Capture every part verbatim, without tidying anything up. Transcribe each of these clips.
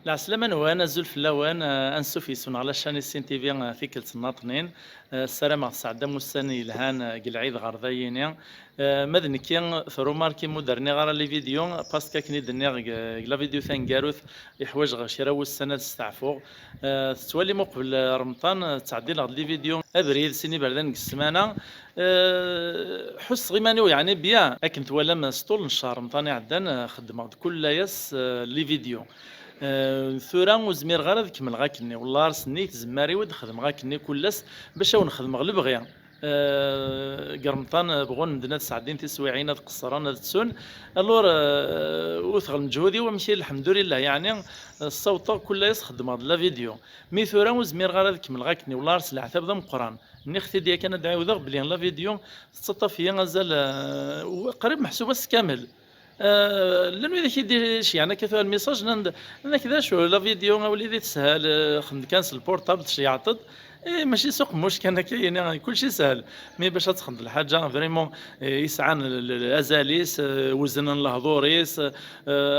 Lɛeslama-nwen, azul fell-awen, eh, ansuf yes-wen ɣer la chaîne Issin T V, eh, tikkelt n ṭnin. Eh, ssarameɣ tesɛeddam ussan yelhan, eh, deg lɛid ɣer dayini. Eh, ma d nekki, trumarkim ur d-rniɣ ara les vidéos, parce que akken i d-nniɣ deg, deg la vidéo taneggarut, iḥwaǧeɣ kra wussan ad steɛfuɣ. Eh, tettwalim uqbel, eh, Remḍan, eh, ttɛeddileɣ-d les vidéos abrid sin iberdan deg ssmana. Eh, ḥusseɣ iman-iw, yeɛni, bien. Akken twalam, s ṭul n ccher Remḍan iɛeddan, eh, xeddmeɣ-d kul layas, eh, les vidéos. Eh, tura ur zmireɣ ara ad kemmleɣ akkenni. Wellah ar s-nnig tzemmar-iw ad xedmeɣ akkenni kul ass bac awen-xedmeɣ lebɣi. Eh, deg Remḍan, eh, bɣun medden ad sɛeddin tiswiɛin, ad qeṣṣren, ad ttun. Alors, eh, wteɣ lmeǧhud-iw amek i, lḥemdulillah, yeɛni, eh, ssawḍeɣ kul layas xeddmeɣ-d la vidéo. Mi tura ur zmireɣ ara ad kemmleɣ akkenni, wellah ar s leɛtab d ameqqran. Nniɣ-t-id yakan ad d-ɛiwdeɣ belli la vidéo tettaṭṭaf-iyi azal, eh, qrib meḥsub ass kamel. Eh, llan wid i k-id-iceyɛen akka tura lmessage, nnan-d, nnan-ak d acu, la vidéo a wlidi teshel, eh, xdem-d kan s lportable, tceyɛeḍ-d. Eh, mačči s uqemmuc kan akka, yini, kulci sehel. Mi bac ad texdmeḍ lḥaǧa, vraiment, eh, yesɛan l-, l-, l-, azal-is, eh, wezn n lehdur-is, eh,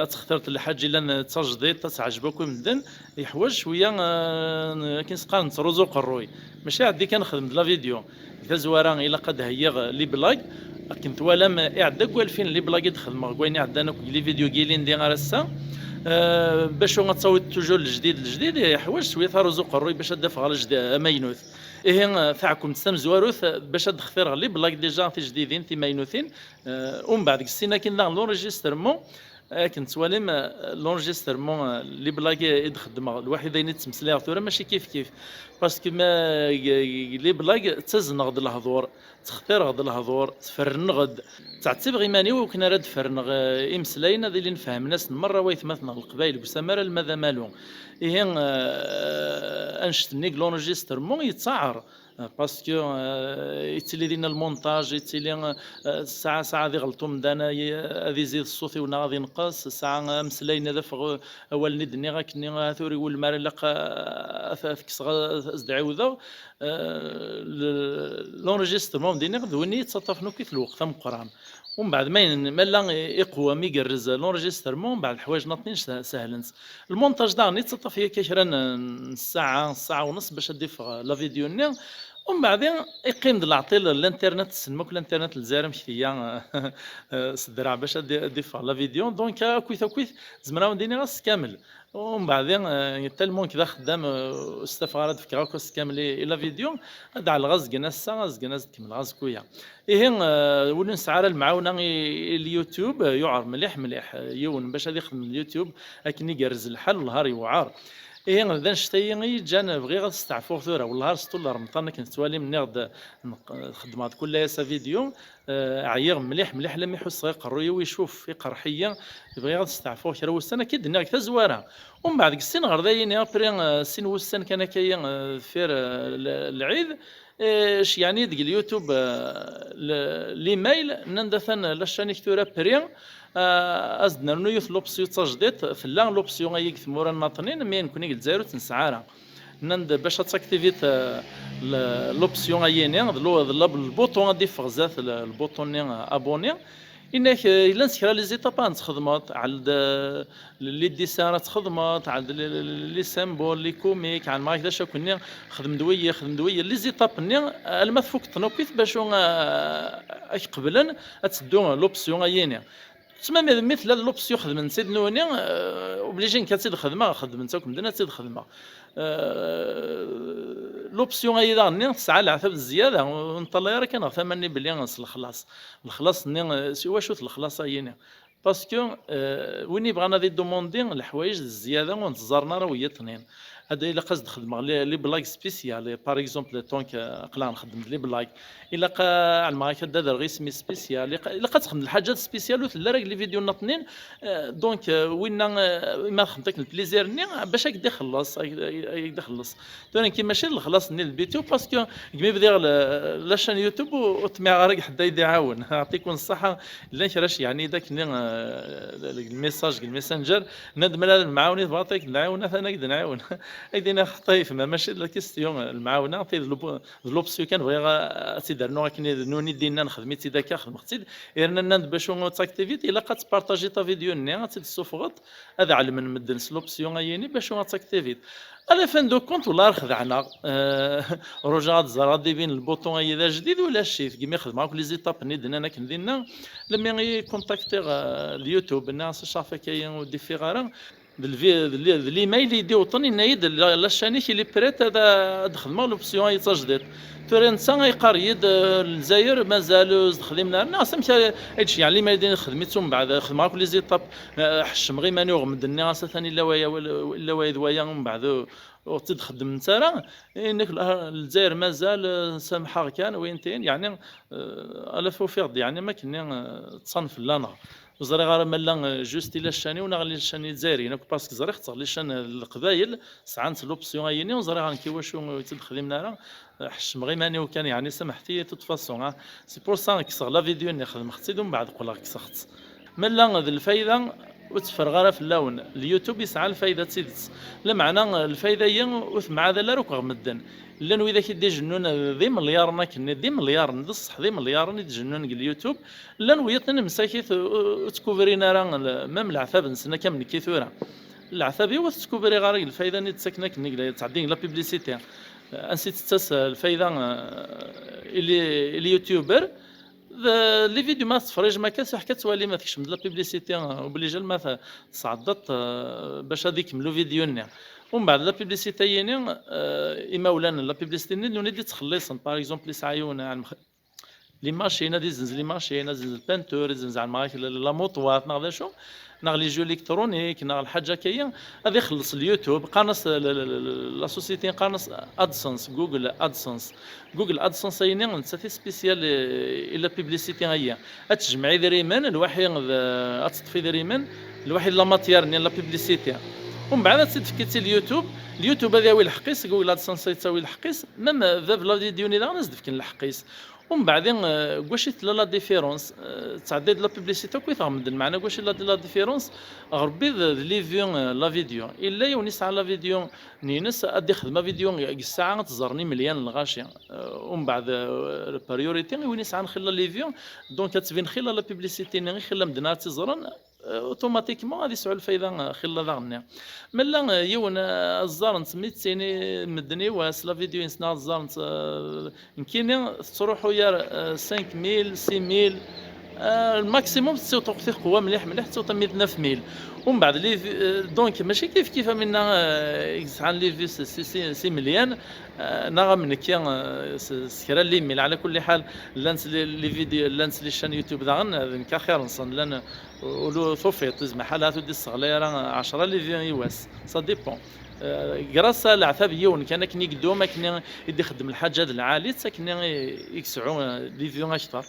ad textireḍ lḥaǧa yellan d tajdiṭ, ad teɛjeb akk i medden, yeḥwaǧ cwiya, eh, akken s-qqaren, nettruẓu uqerruy. Mačči ɛeddi kan xdem-d la vidéo. Deg tazwara, ilaq ad d-heyyiɣ les blagues. Akken twalam, iɛedda deg walfin les blagues i d-xedmeɣ deg wayen iɛeddan akk deg les vidéos n yilindi ar ass-a. Eh, bacu ad tawiḍ toujours lejdid, lejdid, yeḥwaǧ cwiya taruẓu uqerruy bac ad d-afeɣ lejdid amaynut. Ihi, eh, taɛkemt tamezwarut, eh, bac ad d-xtireɣ les blagues déjà tijdidin, timaynutin. Eh, umbeɛd deg sin akin daɣen l'enregistrement, akken tettwalim, eh, l'enregistrement, eh, les blagues i d-xeddmeɣ, lwaḥid ayen i d-ttmeslayeɣ tura, mačči kif kif. Parce que ma, g-, g-, les blagues, ttazneɣ-d lehdur, ttextireɣ-d lehdur, ttferneɣ-d, ttɛettibeɣ iman-iw akken ara d-ferneɣ, eh, imeslayen ad ilin fehmen-asen merra waytmaten ɣer Leqbayel deg usamar alma d amalu. Ihi, eh, annect-nni deg l'enregistrement yettaɛer. Parce que, euh, yettili dinna lmontaj, yettili, euh, ssaɛa, ssaɛa ad iɣelṭ umdan, ay-, ad izid ṣṣut-iw neɣ ad inqes, ssaɛa ameslay-nni ad afeɣ, euh, awal-nni d-nniɣ akkenni, ahat ur iwulem ara, ilaq, euh, ad, ad t-kkseɣ, ad, ad s-d-ɛiwdeɣ. Euh, le-, l'enregistrement, d-iniɣ, d win i yettaṭṭafen akkit lweqt ameqqran. Umbeɛd ma yen-, ma llan iqwem igerrez l'enregistrement, umbeɛd leḥwayeǧ naṭnin se-, sehlen-tt. Lmontaj daɣen yettaṭṭaf yakka kra n, n ssaɛa, ssaɛa u nneṣ bac ad d-iffeɣ la vidéo-nni. Umbeɛd iqqim-d leɛṭil n l'internet, tessnem akk l'internet n Lezzayer amek tga, s ddreɛ bac ad d-, ad d-iffeɣ la vidéo. Donc, akkit, akkit, zemreɣ ad wen-d-iniɣ ass kamel. Umbeɛd, eh, tellement d axeddam, eh, ur stafeɣ ara ad d-fkeɣ akk ass kamel i, i la vidéo, ad d-ɛelleɣ azgen ass-a, azgen ad d-kemmleɣ azekka-ya. Ihi, eh, win ur nesɛi ara lemɛawna i, i YouTube, eh, yuɛer mliḥ, mliḥ, eh, yiwen bac ad ixdem YouTube akken igerrez lḥal, wellah ar yewɛer. Ihi, d annect-ayi i yi-ǧǧan bɣiɣ ad steɛfuɣ tura, wellah ar s ṭul n Remḍan akken tettwalim nniɣ-d, neq-, xeddmeɣ-d kul ass avidyu, eh, ɛyiɣ mliḥ, mliḥ, lammi ḥusseɣ iqerruy-iw icuf, iqerreḥ-iyi, bɣiɣ ad steɛfuɣ kra wussan, akka i d-nniɣ deg tazwara. Umbeɛd deg sin ɣer dayini, après, eh, sin wussan kan akka-yi, eh, deffir, eh, l-, lɛid, eh, ceyyɛen-iyi-d deg YouTube, eh, l-, l'email, nnan-d atan la chaîne-ik tura prêt, eh, ad s-d-nernu yiwet l'option d tajdiṭ, tella l'option-ayi deg tmura n Naṭnin, mais nekkni deg Lezzayer ur tt-nesɛi ara. Nnan-d bac ad taktiviḍ, eh, l-, l'option-ayi-ni, d lo-, d la-, lbuṭun ad d-iffeɣ zdat l-, lbuṭun-nni, eh, abonné. Inna-k, eh, llan s kra les étapes ad txedmeḍ, ɛeld, eh, les dessins ara txedmeḍ, ɛeld les, les, les symboles, les comics, ɛelmeɣ-ak d acu akk-nni, xdem-d wiyi, xdem-d wiyi. Les étapes-nni, alma tfukeḍ-ten akkit, bacu, eh, ad k-qeblen, ad teddu l'option-ayi-ni. Ttmamid mi tella l'option xedmen-tt-id nutni, eh, obligé nekk ad tt-id-xedmeɣ, xedmen-tt akk medden ad tt-id-xedmeɣ. Eh, l'option-ayi daɣen-nni tesɛa leɛtab d zzyada, ur neṭṭalay ara kan ɣef tama-nni belli s lexlaṣ. Lexlaṣ-nni, eh, s-, iwacu-t lexlaṣ-ayi-ni? Parce que, eh, win yebɣan ad idumandi leḥwayeǧ d zzyada ur nettẓarren ara wiyaḍ-nni. Ad ilaq ad s-d-xedmeɣ les, les blagues spéciales, par exemple, donc, eh, aql-aɣ nxeddem-d les blagues. Ilaq, eh, ɛelmeɣ-ak ad d-adreɣ isem-is spécial. Ilaq, ilaq ad texdem lḥaǧa d spécial ur tella ara deg les vidéos nniḍnin. Eh, donc, eh, winna, eh, ma texdem akken plaisir-nni, eh, bac ad k-d-ixelleṣ, ad k-, ad k-d-ixelleṣ. Tura nekki mačči d lexlaṣ-nni d l'habitude, parce que deg mi bdiɣ le-, la chaîne YouTube ur, ur ṭmiɛeɣ ara deg ḥedd ay d-iɛawen. Ɛṭikum ṣṣaḥa, llan kra ceyyɛen-iyi-d akken, eh, deg lmessage, deg lmessenger, nnan-d ma la lemɛawna i tebɣiḍ ad k-d-nɛiwen, atan ad k-d-nɛiwen. Ad d-iniɣ xeṭṭa yefhem, mačči d la question, lemɛawna, ti d l'op-, d l'option kan bɣiɣ a-, ad tt-id-rnuɣ akken d nuni d-innan xdem-itt-id akka, xedmeɣ-tt-id. Yerna nnan-d bacu ad tt-activit, ilaq ad tpartajiḍ la vidéo-nni, ad tt-id-tessufɣeḍ, ad ɛelmen medden s l'option-ayini bacu ad tt-activit. À la fin de compte, wala ar xedɛen-aɣ. Euh, rujaɣ ad ẓreɣ ad d-ibin lbuṭun ayi d ajdid, ulac-it. Deg mi xedmeɣ akk les étapes-nni d-nnan akken dinna, lemmi i contactiɣ, euh, d YouTube, nniɣ-as acaf akka-yi ur d-iffiɣ ara. D lvi-, d li-, d l'email i d-iwṭen, yenna-yi-d la, la chaîne-ik il est prête ad, ad xedmeɣ l'option ay d tajdiṭ. Tura netta ay yeqqar-iyi-d, eh, Lezzayer mazal ur s-d-xdimen ara. Nniɣ-as amek ay, ay d-ceyyɛen l'email din xdem-itt umbeɛd, xedmeɣ akk les étapes, eh, ḥeccmeɣ iman-iw ɣer medden, nniɣ-as atan illa waya, illa waya d waya, umbeɛd ur, ur tt-id-xeddment ara. Yenna-k la, Lezzayer mazal, eh, samḥeɣ kan, wayen tayen, yeɛni, eh, ala f ufiɣ-d, yeɛni, ma kenni, eh, ṭṭsan fell-aneɣ. Ur ẓriɣ ara ma llan, eh, juste i la chaîne-iw neɣ la chaîne izzayriyen akk, parce que ẓriɣ-tt ɣer la chaîne n Leqbayel, sɛant l'option ayini, ur ẓriɣ nekk iwacu ur tt-id-xdimen ara. Eh, ḥeccmeɣ iman-iw kan, yeɛni, samḥet-iyi, de toute façon, ah. C'est pour ça kkseɣ la vidéo-nni, xedmeɣ-tt-id, umbeɛd qqleɣ kkseɣ-tt. Ma llan d lfayda, ur tteffreɣ ara fell-awen. Le YouTube yesɛa lfayda d tidet. Lameɛna, eh, lfayda-yi ur temɛadal ara akk ɣer medden. Llan widak i d-ijennun d imelyaṛen akken-nni, d imelyaṛen, d ṣṣeḥ, d imelyaṛen i d-ijennun deg YouTube. Llan wiyaḍ-nni msakit, ur, ur ttkubrin ara, l-, même leɛtab-nsen akka am nekki tura. Leɛtab-iw ur t-ttkubriɣ ara deg lfayda-nni d-ttaken akken-nni, ttɛeddin deg la publicité. Ansi tettas, eh, lfayda, eh, i li-, i liyutyuber? D les vidéos ma tettferriǧem akka, siḥ kan ad twalim, ad tekcem-d la publicité, eh, obligé ma t-, tesɛeddaḍ, eh, bac ad ikemmel uvidyu-nni. Umbeɛd la publicité-yini, eh, imawlan n la publicité-nni, nuni d-ittxelliṣen. Par exemple, yesɛa yiwen, eh, les machines, ad izzenz les machines, ad izzenz le peinture, ad izzenz, ɛelmeɣ-ak, la, la, la motoir, neɣ d acu, neɣ les jeux électroniques, neɣ lḥaǧa akka-yi, ad ixelleṣ le YouTube, qqaren-as, la, la, la, la, la société qqaren-as AdSense, Google AdSense. Google AdSense ayini, nettat i spécial i, i la publicité ayi. Ad tejmeɛ idrimen, lwaḥi d, ad teṭṭef idrimen, lwaḥi d la matière-nni n la publicité. Umbeɛd ad tt-id-tefkiḍ i YouTube, le YouTube ad yawi lḥeqq-is, Google AdSense ad yettawi lḥeqq-is, même bab la vidéo-nni daɣen ad s-d-fken lḥeqq-is. Umbeɛd, eh, deg wacu i tella la différence? Eh, tettɛedday-d la publicité akk i teɣ medden, meɛna deg wacu i la, la différence? Ɣer Rebbi d, d les vues, eh, la vidéo. Illa yiwen yesɛa la vidéo-nni-ines, ad d-ixdem la vidéo deg ssaɛa ad tt-ẓren imelyan n lɣaci. Eh, umbeɛd, eh, la priorité i win yesɛan xilla les vues, donc ad tbin xilla la publicité-nni i xilla medden ara tt-iẓren, eh, automatiquement ad yesɛu lfayda, eh, xilla daɣen-nni. Ma llan, eh, yiwen, eh, ad ẓẓaren-t mi d-ttini medden i wass, la vidéo-ines neɣ ad ẓẓaren-t, eh, nekkini tettruḥu yar, eh, cinq mille, six mille, eh, le maximum tettewteq tiqwa mliḥ, mliḥ tettewteq mi d neuf mille. Umbeɛd, les vues, eh, donc, mačči kif kif am winna, eh, i yesɛan les vues s, s, s, s imelyan, eh, neɣ am nekki, eh, s, s kra n les mille. Ɛla kulli ḥal, llant les, les vidéos, llant les chaînes YouTube daɣen, eh, d nekk axir-nsen, llan ulu tufiḍ, tezmeḥ ḥala ur d-isseɣlay ara ɛecra les vues i wass. Ça dépend. Euh, grâce à leɛtab n yiwen kan akken i yeddum, akken i d-ixeddem lḥaǧa d lɛali, d akken i, i yesɛu, euh, les vues akter.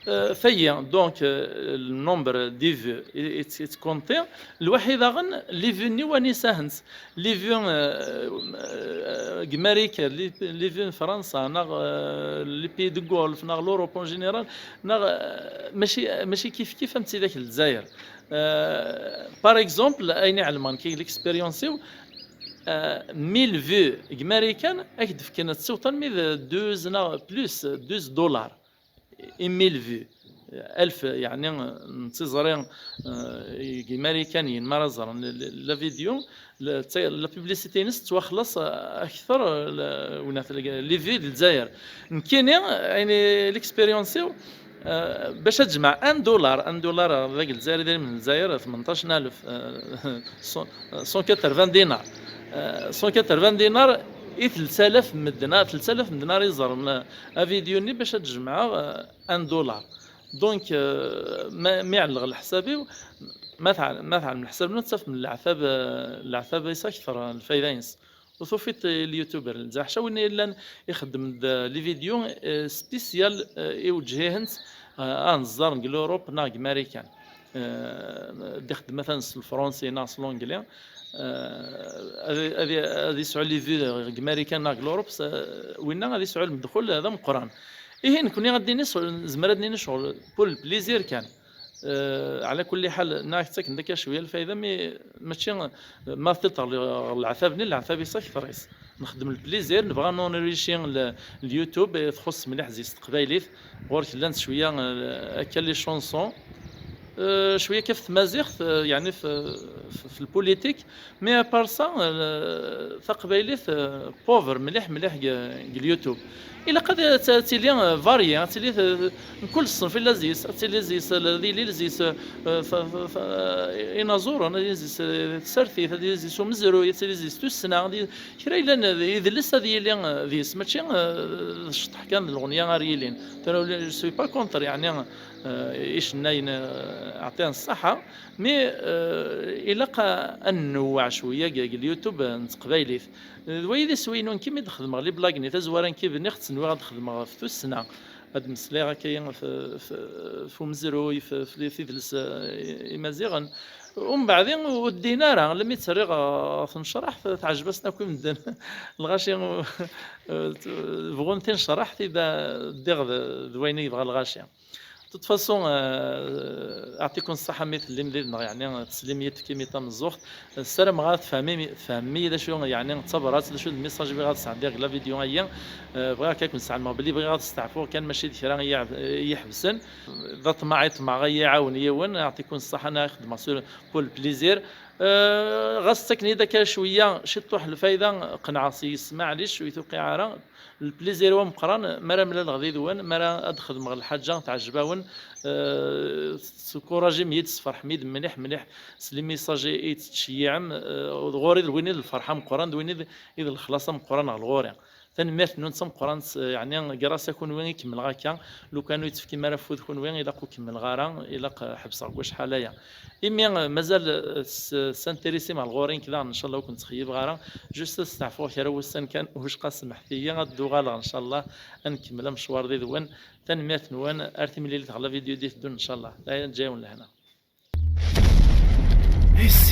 Euh, tayi, donc, euh, le nombre des vues i, i, i tkonti, lwaḥi daɣen, les vues-nni wani sahent. Les vues, euh, euh, deg Marikan, les, les vues n Fransa, neɣ, euh, les pays du Golfe, neɣ l'Europe en général, neɣ, euh, mačči, mačči kif kif am tidak n Lezzayer. Euh, par exemple, ayen i ɛelmeɣ nekk, l'expérience-iw, euh, mille vues deg Marikan, ad k-d-fken tsiwṭ almi d douze neɣ plus, douze dollars. I mille vues, alef, yeɛni, n tiẓri, eh, deg Imarikaniyen, mi ara ẓren l-, l-, la vidéo, la, la publicité-ines tettwaxlaṣ, eh, akter, eh, la, wina, les vues di Lezzayer. Nekkini, ayen i, l'expérience-iw, eh, bac ad jemɛeɣ un dollar, un dollar deg Lezzayer, idrimen n Lezzayer, tmenṭac n alef, eh, cent quatre-vingts dinars. Eh, cent quatre-vingts dinars i telt alaf n medden, ah, telt alaf n medden ara iẓren, eh, avidyu-nni bac ad jemɛeɣ, eh, un dollar. Donc, euh, ma, mi ɛelleɣ leḥsab-iw, ma tɛel-, ma tɛelmem leḥsab-nwen, tettafem leɛtab, euh, leɛtab-is akter, euh, lfayda-ines. Ur tufiḍ, euh, lyutuber, d aḥca win yellan ixeddem-d, euh, les vidéos, euh, spécial, euh, i wejhihen-t, euh, ad nẓer deg l'Europe neɣ deg Marikan. Euh, d ixeddem atan s lefransi neɣ s l'anglais. Euh, ad, ad, ad yesɛu les vues deg Marikan neɣ deg l'Europe, s-, winna ad yesɛu lmedxul d ameqqran. Ihi, nekkni ad d-nini s-, nezmer ad d-nini ccɣel pour le plaisir kan. Eh, ɛla kulli ḥal, neɣ ak-ttaken-d akka cwiya lfayda, mi mačči ma tiṭ ɣer leɛtab-nni, leɛtab-is akter-is. Nxeddem lplizir, nebɣa nonrici l-YouTube, eh, txuṣṣ mliḥ zi s teqbaylit. Ɣur-k llant cwiya, eh, akka les chansons, eh, cwiya akka f tmaziɣt, eh, yeɛni f, f, f lpulitik. Mais à part ça, eh, taqbaylit, eh, pauvre mliḥ mliḥ deg, deg YouTube. Ilaq ad, ad tili, eh, varié, ad tili, eh, mkul ṣṣenf illa zis, ad tili zis, eh, ad yili zis, eh, f, f, f, eh, inaẓuren, ad yili zis, eh, tsertit, ad yili zis umezruy, ad tili zis tussna, ad yili, kra yellan d idles ad yili, eh, deg-s, mačči, eh, d cṭeḥ kan d leɣnya ara yilin. Tura ula, je suis pas contre, yeɛni, eh, icennayen, eh, ɛṭihen ṣṣaḥa, mais, eh, ilaq a, ad nnewweɛ cwiya deg, deg YouTube, eh, n teqbaylit. D wayi d iswi-inu nekki mi d-xedmeɣ les blagues-nni, tazwara nekki bniɣ-tt, nwiɣ ad xedmeɣ ɣef tussna. Ad d-meslayeɣ akka f, f, f umezruy, f, f tidles, eh, imaziɣen. Umbeɛdi ur ddin ara, almi tt-rriɣ ɣer tnecraḥt, teɛjeb-asen akk i medden. Lɣaci, eh, bɣun tinecraḥt i da ddiɣ d, d wayen i yebɣa lɣaci. De toute façon, eh, aɛṭikum ṣṣaḥa mi tellim did-neɣ, yeɛni teslim-iyi-d takimi tameẓẓuɣt. Ssarameɣ ad tfehmem, tfehmem-iyi d acu, yeɛni d tabrat, d acu d message i bɣiɣ ad sɛeddiɣ deg la vidéo-ayi. Eh, bɣiɣ kan ad ken-sɛelmeɣ belli bɣiɣ ad steɛfuɣ kan, mačči d kra i yi-, i yi-iḥebsen. D aṭmaɛ i ṭemɛeɣ ad yi-iɛawen yiwen, aɛṭikum ṣṣaḥa, neɣ xedmeɣ sur pour le plaisir. Eh, ɣas ttaken-iyi-d akka cwiya, ciṭṭuḥ lfayda, qenɛeɣ s yes, maɛlic, ur yi-tuqiɛ ara. Lplizir-iw ameqqran, mi ara mlaleɣ did-wen, mi ara ad xedmeɣ lḥaǧa teɛjeb-awen, eh, teskuṛajim-iyi-d, tesferḥem-iyi-d mliḥ, mliḥ s les messages i, i tettceyyiɛem, eh, d ɣur-i d win i d lferḥ ameqqran, d win i d, i d lexlaṣ ameqqran ɣer ɣur-i. Tanemmirt-nwen d tameqqrant, eh, yeɛni, grâce à kunwi i kemmleɣ akka. Lukan ur yi-tefkim ara afud kunwi, ilaq ur kemmleɣ ara, ilaq, eh, ḥebseɣ deg wacḥal aya. Imi, eh, mazal, eh, s-, tessintéressim ɣer ɣur-i nekk daɣen, ncallah ur ken-ttxeyyibeɣ ara. Juste ad steɛfuɣ kra wussan kan, wicqa semḥet-iyi, ad d-uɣaleɣ, ncallah, ad nkemmel amecwar did-wen. Tanemmirt-nwen, ar timlilit ɣer la vidéo d-iteddun, ncallah. Aya ǧǧa-yawen lehna. Ici,